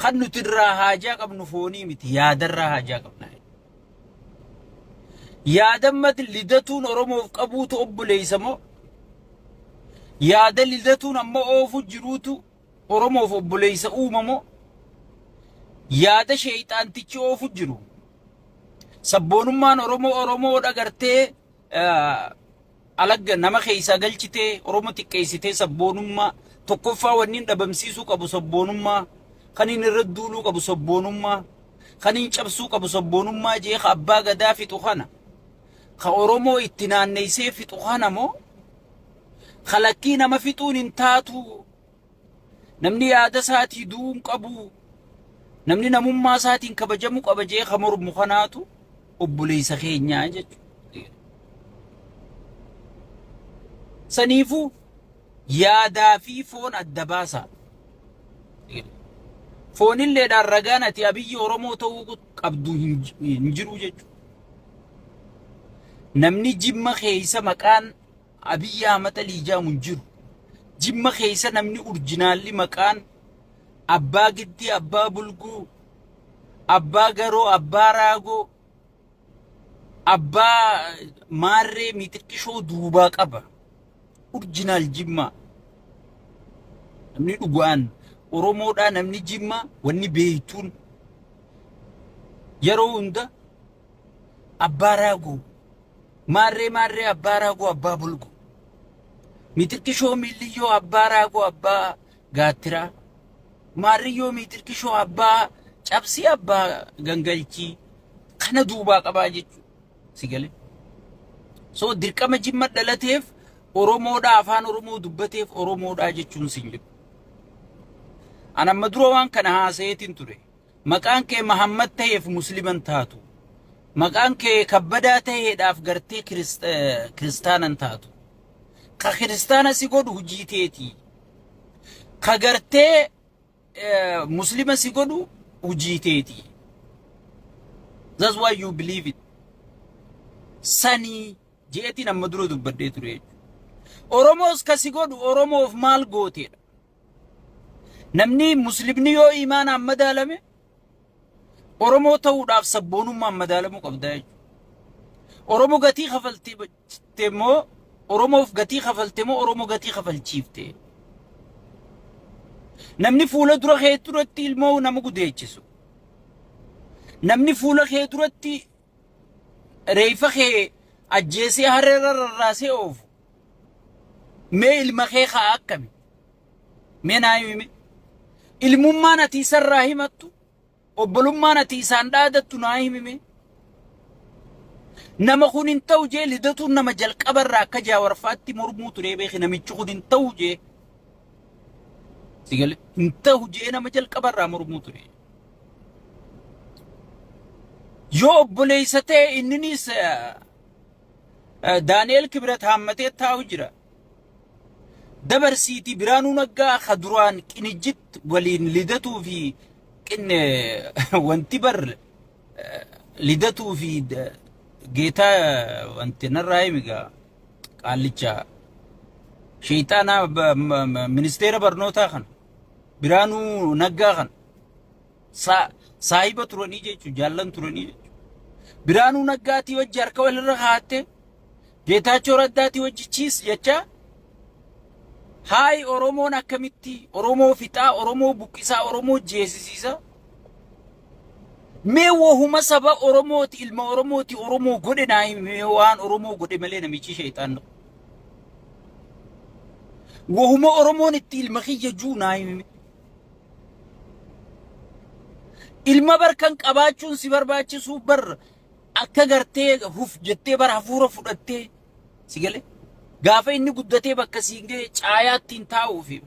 Kan nuti irraa haajaa qabnu foonii miti yaadarraa haajaa qabna. Yaadammati lidatuun Oromoof qabuutu obboleessa moo yaada lidatuun amma oofu jiruutu Oromoof obboleessa uuma moo yaada sheeyxaantichi oofu jiru. Sabboonummaan Oromoo Oromoo dhagartee alagga nama keessaa galchitee Oromoo xiqqeessitee sabboonummaa tokkoffaa wanni hin dhabamsiisuu qabu sabboonummaa kan hin irra duuluu qabu sabboonummaa kan hin cabsuu qabu sabboonummaa jee ka abbaa gadaa fixu kana ka Oromoo itti naanneessee fixu kana moo ka lakkii nama fixuun hin taatu namni yaada isaatii du'uu hin qabu namni namummaa isaatiin kabajamuu qaba jee ka mormu kanaatu obboleessa keenyaa jechuudha. Saniifuu yaadaa fi foon adda baasaa. Foonilleedhaan ragaan ati Abiyyi Oromoo ta'uu qabdu hin jiru jechuudha. Namni Jimma keessa maqaan Abiyyi Ahmad Alii jedhamu hin jiru. Jimma keessa namni urjinaalli maqaan Abbaa Giddii, Abbaa Bulguu, Abbaa Garoo, Abbaa Raagoo, Abbaa Maarree Mixiqqishoo duubaa qaba. Urjinaal Jimmaa. Namni dhugaan Oromoodhaa namni Jimmaa wanni beektuun yeroo hunda Abbaa Raagoo Maarree Maarree Abbaa Raagoo Abbaa Bulguu Mixiqqishoo Miilliyyoo Abbaa Raagoo Abbaa Gaattiraa Maarriyyoo Miixirkishoo Abbaa Cabsii Abbaa Gangalchii kana duubaa qabaa jechuudha. Si galee. So dirqama Jimma dhalateef Oromoodhaa afaan Oromoo dubbateef Oromoodhaa jechuun sin jedhu. An amma dura waan kana haasayeetiin ture. Maqaan kee Mahammad ta'eef Musliman taatu. Maqaan kee Kabbadaa ta'eedhaaf gartee kiristaanan taatu. Ka kiristaana si godhu hojii teetii. Ka gartee muslima si godhu hojii teetii. That's why you believe it. Sanii jeetiin amma dura dubbadhee ture jechuudha. Oromoos ka si godhu Oromoof maal gooteedha. Namni muslimni yoo imaanaan madaalame Oromoo ta'uudhaaf sabboonummaan madaalamuu qabda jechuudha. Oromoo gatii kafaltee moo Oromoof gatii kafalte moo Oromoo gatii kafalchiifte? Namni fuula dura kee duratti ilmoo nama gudeechisu. Namni fuula kee duratti reeffa kee ajjeesee harreerra rarraasee oofu. Mee ilma kee kaa akkami? Mee naa himi. Ilmummaan ati isarraa himattu, obbolummaan ati isaan dhaadattu naa himi mee. Nama kun hin ta'u jee lidatuun nama jalqabarraa akka jaawarfaatti mormuu turee beeki namichi kun hin ta'u jee. Sigale hin ta'u jee nama jalqabarraa mormuu ture. Yoo obboleessa ta'e inninis Daani'el Kibrat haammatee taa'u jira. Dabarsiitii Biraanuu Naggaa ka duraan qinijjit waliin lidatuu fi qinne wanti bar lidatuu fi geetaa wanti narraa himi gaa qaallicha sheexaanaa ministeera barnootaa kana Biraanuu Naggaa kana saahiba turanii jechuun jaallan turanii jechuudha. Biraanuu Naggaatii wajji harka walirra kaa'attee Geetaachoo Raddaatii wajji chiis jecha haayi Oromoon akkamitti Oromoo fixaa Oromoo buqqisaa Oromoo jeesisiisa. Mee wahuma saba Oromooti ilma Oromooti Oromoo godhe naa himi mee waan Oromoo godhe malee namichi sheexaan. Wahuma Oromoon itti ilma kiyya juu naa himi. Ilma bar kan qabaachuun si barbaachisuu bar akka gartee huf jettee bar hafuura fudhattee si galee gaafa inni guddatee bakka siin ga'e caayaa ittiin taa'uufi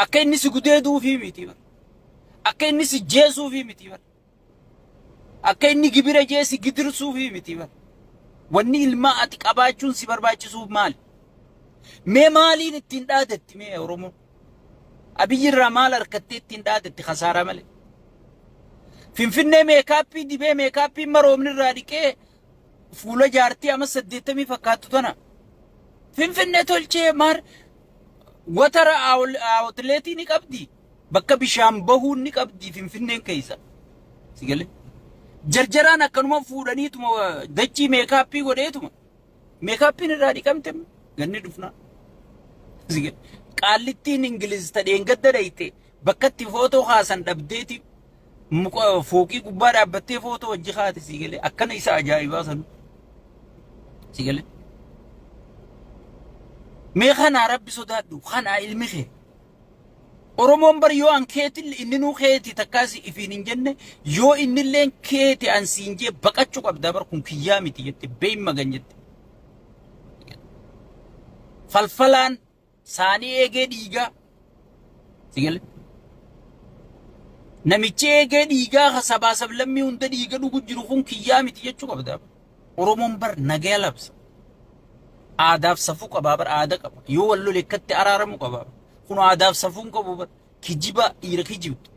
akka inni si gudeeduufi miti bar akka inni si jeesuufi miti bar akka inni gibira jee si gidirsuufi miti bar wanni ilmaa ati qabaachuun si barbaachisuuf maali? Mee maaliin ittiin dhaadatti mee Oromoo? Abiyyi irraa maal harkattee ittiin dhaadatti kasaaraa malee? Finfinnee meekaappii dibee meekaappiin maroomni irraa dhiqee fuula jaartii ama 80 fakkaattu tana. Finfinnee tolchee maar watara awutleetii ni qabdi. Bakka bishaan bahuun ni qabdi Finfinneen keessa. Si galee? Jarjaraan akkanuma fuudhaniituma dachii meekaappii godheetuma. Meekaappiin irraa dhiqamte ganni dhufnaa. Si galee? Qaallittiin Ingiliz ta dheengadda dhayxe bakka itti footoo kaasan dhabdeeti muka fooqii gubbaa dhaabbattee footoo wajji kaate si galee akkana isa ajaa'ibaa sanu. Si galee? Mee kanaa rabbi sodaadhu kanaa ilmi kee. Oromoon bar yoo an keeti inninuu keeti takkaas ifiin hin jenne yoo innilleen keeti an siin jee baqachuu qabdaa bar kun kiyyaa miti jette beeyin magan jette. Falfalaan saanii eegee dhiigaa. Si galee? Namichi eegee dhiigaa ka sabaa sablammii hunda dhiiga dhugu jiru kun kiyyaa miti jechuu qabdaa. Oromoon bar nagaya labsa. Aadaaf safuu qabaa bar aada qaba. Yoo wal lole akkatti araaramu qabaa. Kun aadaaf safuu hin qabu bar. Kijiba dhiira kijibdu.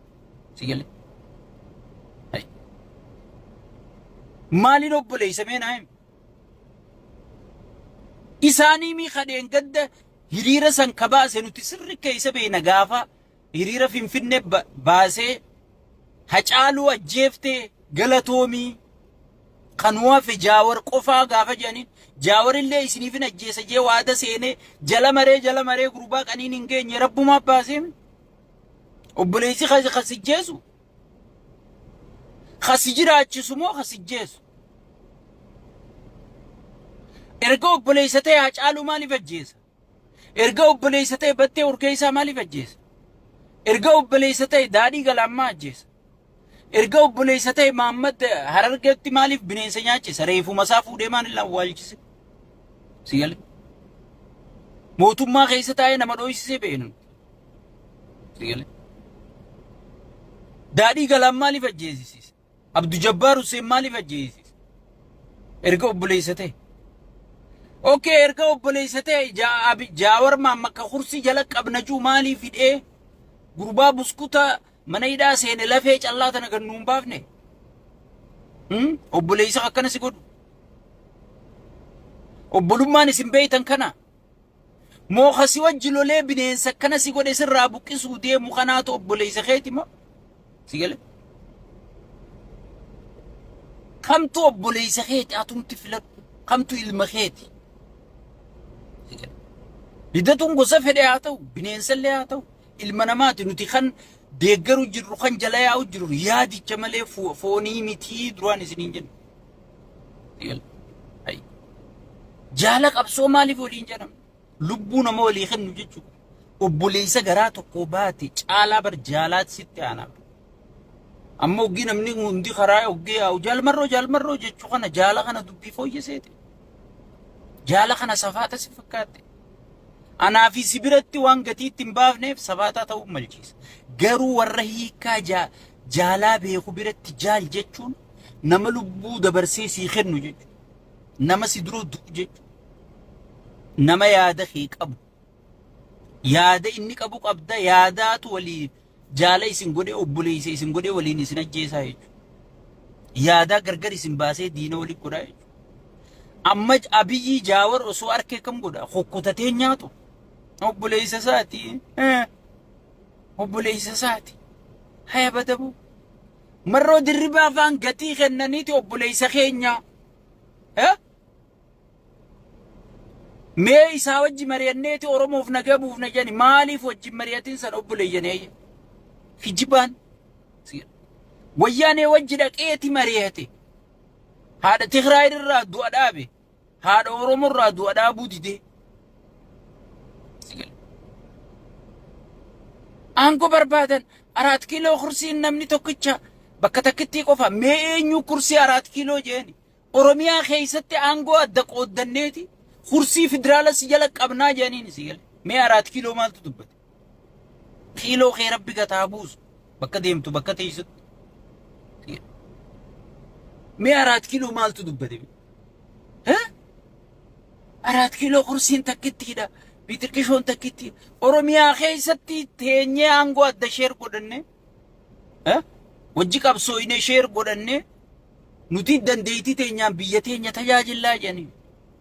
Si galee? Hai. Maaliin obboleessa mee naa himi? Isaanii mii kadheen gadda hiriira san ka baase nuti sirri keessa beekna gaafa hiriira Finfinnee baasee Hacaaluu ajjeeftee galatoomii kan hafe Jaawar qofaa gaafa jedhaniin Jaawar illee isiniifin ajjeesa jee waada seenee jala maree jala maree gurbaa qaniin hin geenye rabbumaa baasee obboleessi kasi jeesu kasi jiraachisu moo kasi jeesu erga obboleessa ta'e Hacaaluu maaliif ajjeesa? Erga obboleessa ta'e Battee Urgeessaa maaliif ajjeesa? Erga obboleessa ta'e Daadhii Galaammaa ajjeesa? Erga obboleessa ta'e Maammad Harargeetti maaliif bineensa nyaachisa? Reefuma isaa fuudhee maaliif awwaalchise? Si gale? Mootummaa keessa taa'ee nama dhooysisee beenu. Si gale? Daadhii Galaan maaliif ajjeesisiise? Abdu Jabbaar Hussein maaliif ajjeesise? Erga obboleessa ta'e. Okay, erga obboleessa ta'e Jaawar Maammakka kursii jala qabna juu maaliif hidhee gurbaa buskuta mana hidhaa seene lafee callaa tana gad nuun baafne? Obboleessa akkana si godhu. Obbolummaan isin beeytan kana. Moo ka si wajji lolee bineensa akkana si godhe sirraa buqqisuu deemu kanaatu obboleessa keeti moo? Si gale? Kamtu obboleessa keeti atumti filadhu? Kamtu ilma keeti? Si gale? Lidatuun gosa fedhe haa ta'u, bineensallee haa ta'u, ilma namaati nuti kan deeggaru jirru kan jala yaa'u jirru yaadicha malee foonii mitii duraan isiniin jennu. Jaala qabsoo maaliif waliin jedhama? Lubbuu nama walii kennu jechuudha. Obboleessa garaa tokko baate caalaa bar jaalaatti sitti aanaa. Amma oggii namni hundi karaa oggii yaa'u jaalmarroo jaalmarroo jechuu kana jaala kana dubbii fooyyeseeti. Jaala kana safaata si fakkaatte. Anaa fi si biratti waan gatii itti hin baafneef safaataa ta'uu malchiisa. Garuu warra hiikaa jaalaa beeku biratti jaal jechuun nama lubbuu dabarsee sii kennu jechuudha. Nama si dura du'u jechuudha. Nama yaada kee qabu. Yaada inni qabu qabda yaadaatu walii jaala isin godhee obboleessa isin godhee waliin isin ajjeesaa jechuudha. Yaadaa gargar isin baasee diina walii godhaa jechuudha. Amma Abiyyii Jaawar osoo arkee kam godha? Kukkutatee nyaatu. Obboleessa isaati. Obboleessa isaati. Haya badabu. Marroo Dirribaa faan gatii kennaniiti obboleessa keenya. Eh? Mee isaa wajji mari'anneeti Oromoof nagaa buufna jedhani maaliif wajjin mari'atin san obboleeyyan eeyya? Kijibaan. Wayyaanee wajji dhaqeeti mari'ate. Haadha Tigraay irraa du'a dhaabe. Haadha Oromoo irraa du'a dhaabuu didee. Aangoo barbaadan Araat kiiloo kursiin namni tokkicha bakka takkittii qofa mee eenyu kursii Araat kiiloo jeeni. Oromiyaa keessatti aangoo adda qooddanneeti kursii federaala si jala qabnaa jedhaniin si gale. Mee Araat kiiloo maaltu dubbate? Kiiloo kee rabbi gataa buusu bakka deemtu bakka teessutti. Mee Araat kiiloo maaltu dubbate? Araat kiiloo kursiin takkittiidha. Bitirqishoon takkitti. Oromiyaa keessatti teenyee aangoo adda sheer godhanne. Wajji qabsooyne sheer godhanne. Nuti dandeettii teenyaan biyya teenya tajaajillaa jedhanii.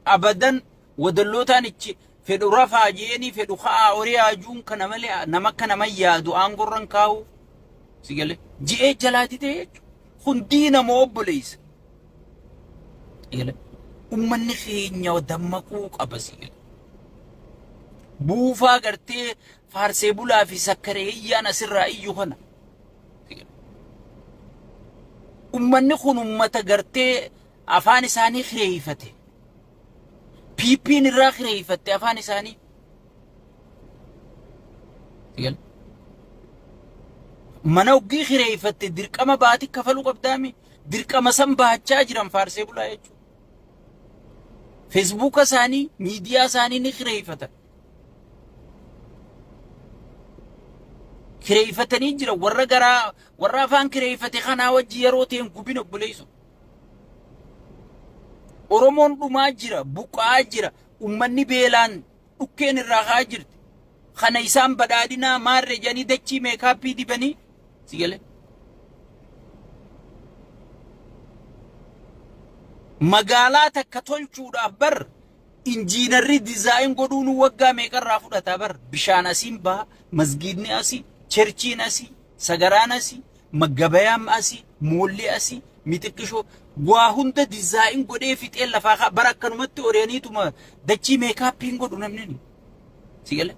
Abadan wadallootaan ichi Fedhu rafaa jeeni fedhu ka'aa horii haajuun kana malee nama akka nama yaadu aangorran kaa'u. Si galee ji'ee jalaa didee jechuudha. Kun diina moo obboleessa? Si galee uummanni keenya dammaquu qaba si galee. Buufaa gartee faarsee bulaa fi sakkaree iyyaan asirraa iyyu kana. Ummanni kun ummata gartee afaan isaanii kireeffate. PP'n irraa kireeffatte afaan isaanii. Mana oggii kireeffatte dirqama baatii kafaluu qabdaami. Dirqama san baachaa jiran faarsee bulaa jechuudha. Feesbuuka isaanii, miidiyaa isaanii ni kireeffatan. Kireeffatanii jira warra garaa warra afaan kireeffate kanaa wajji yeroo ta'een gubin obboleessu. Oromoon dhumaa jira, buqqa'aa jira, ummanni beelaan dhukkeen irraa ka'aa jirti. Kana isaan badhaadhinaa maarree jedhanii dachii meekaappii dibanii si galee. Magaalaa takka tolchuudhaaf bar injiinarri dizaayin godhuun waggaa meeqarraa fudhata bar bishaan asiin baha, masgiidni asii, cherchiin asii, sagaraan asii, magabayaan asii, moolli asii, mixiqqishoo waa hunda dizaayin godhee fixee lafaa kaa bara akkanumatti ori'aniituma dachii meekaappiin godhu namni ni. Si galee?